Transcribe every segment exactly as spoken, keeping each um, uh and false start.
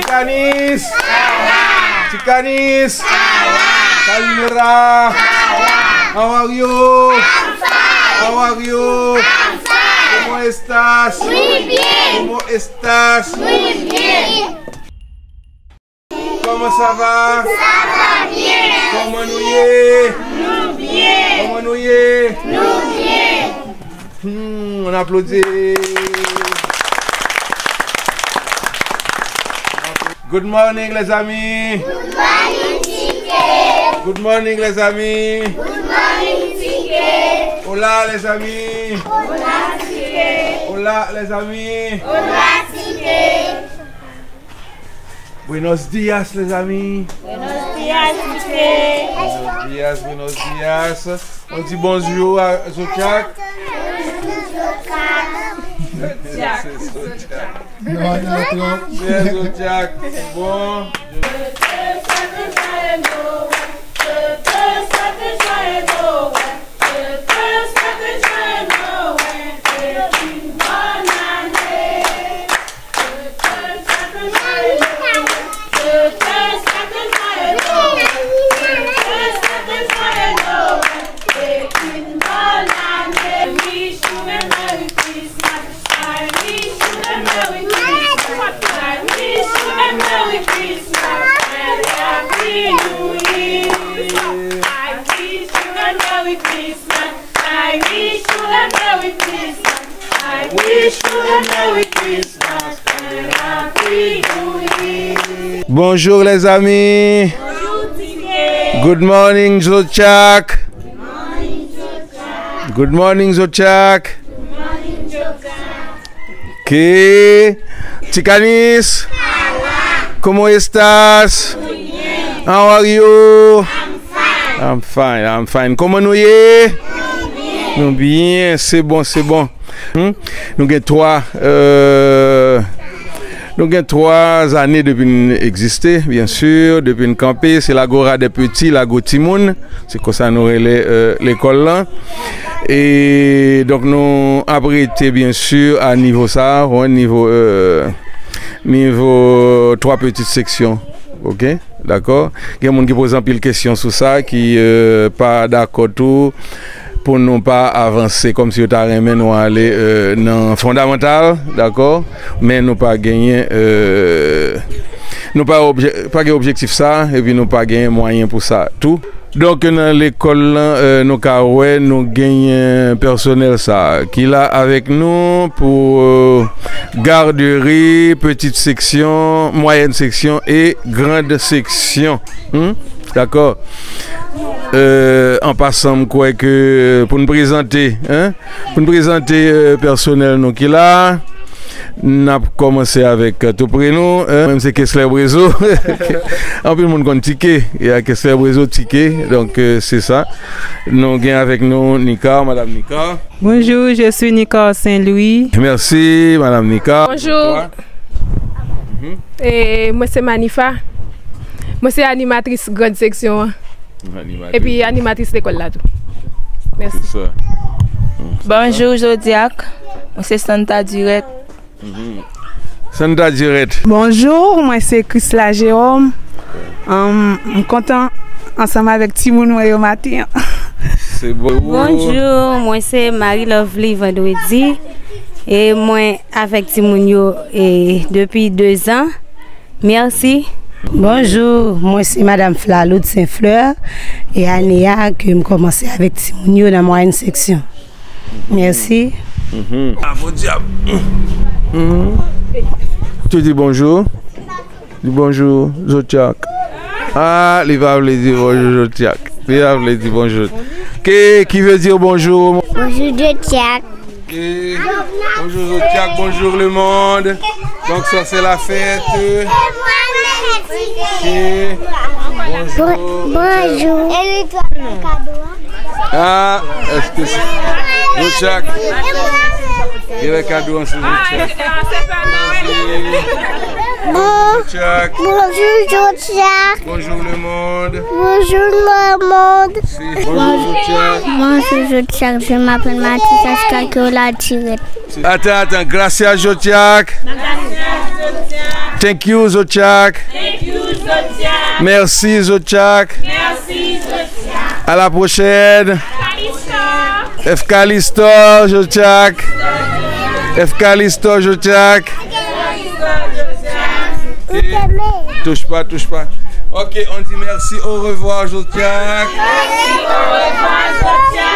Tikanis! Tikanis! Kalmera! How are you? How are you? ¿Cómo estás? ¿Cómo estás? ¿Cómo ça va? Kòman nou ye? Kòman nou ye? Hmm, on applaudit. Good morning, les amis. Good morning, Tike. Good morning, les amis. Good morning, Tike. Hola, les amis. Hola, Tike. Hola, les amis. Hola, Tike. Buenos días, les amis. Buenos días, Tike. Buenos días, buenos días. On di bonjou a Zodiak. Zodiak. Zodiak. Zodiak. Zodiak. Zodiak. Bon. Bonjour les amis. Good morning, Zodiak. Good morning, Zodiak. Ok. Tikanis. ¿Cómo estás? How are you? I'm fine, I'm fine. Kòman nou ye? Nou byen, se bon, se bon. Hmm? Nou gen twa, euh, nou gen twa ane depi n egziste, byen si, depi n kanpe. Se l'Agora des Petits, Lago Timoun. Se konsa nou rele, euh, lekòl lan. E donk nou ap rete, byen si, a nivo sa, wi, nivo, euh, nivo twa pitit seksyon. Ok? Dakò? Gen moun ki poze anpil kesyon sou sa, ki, euh, pa dakò tou pou nou pa avanse, kòmsi yo ta renmen nou ale, euh, nan fondamantal, dakò? Men nou pa genyen, euh, nou pa objè-, pa gen objektif sa, epi nou pa genyen mwayen pou sa tou. Donk, nan lekòl lan, euh, nou ka wè, nou genyen pèsonèl sa ki la avèk nou pou, euh, gadri, pitit seksyon, mwayèn seksyon e grand seksyon. Hmm? Dakò? Euh, an pasan, m kwè ke pou n prezante, hein? Pou n prezante, euh, pèsonèl nou ki la, n ap kòmanse avèk, euh, tou pre nou, hein? Mwen, se Kesler Brezo. Anpil moun konn Tike. Ya, Kesler Brezo, Tike. Donk, euh, se sa. Nou gen avèk nou Nicard, madam Nicard. Bonjour, je suis Nicard Saint-Louis. Merci, madam Nicard. Bonjour. Mhm. E mwen se Manifa. Mwen se animatris grand seksyon an. Animatris. Epi animatris lekòl la tou. Mèsi. Se sa. Bonjou, Zodiak. Mwen se Santa Durette. Mhm. Santa Durette. Bonjou, mwen se Chrisla Jérôme. Anm, m kontan ansanm avèk timoun mwen yo maten an. Se bon. Bonjou, mwen se Marie Lovely Vendredi. E mwen avèk timoun yo, e, depi de zan. Mèsi. Bonjou, mwen se Madam Flaloud Saint Fleur. E ane a ke m kòmanse avèk timoun yo nan mwayèn seksyon. Mèsi. Mhm. Ah, bon dyab. Mhm. Tu dis bonjour. Di bonjou, Zodiak. Ah, li pa vle di bonjou, Zodiak. Li pa vle di bonjou. Ke, qui veut dire bonjour? Bonjour, Zodiak. Et bonjour, Zodiak. Bonjour, le monde. Donc, ça, c'est la fête. Et bonjour, Zodiak. Bonjour. Ah, èske se Zodiak? Ki lè kado an se Zodiak? Bon, Zodiak. Bonjou, Zodiak. Bonjou, lemonn. Bonjou, lemonn. Bonjou, Zodiak. Bonjou, Zodiak. Je m'appelle Mathis Ascalquio Latirette. Atan, atan. Gracias, Zodiak. Thank you, Zodiak. Thank you, Zodiak. Merci, Zodiak. Merci, Zodiak. À la prochaine. Kalisto. F Kalisto, Zodiak. F Kalisto, Zodiak. Touche pas, touche pas. Ok, on dit merci, au revoir, Zodiak. Merci, au revoir, Zodiak.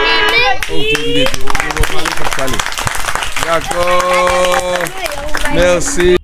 D'accord. Merci.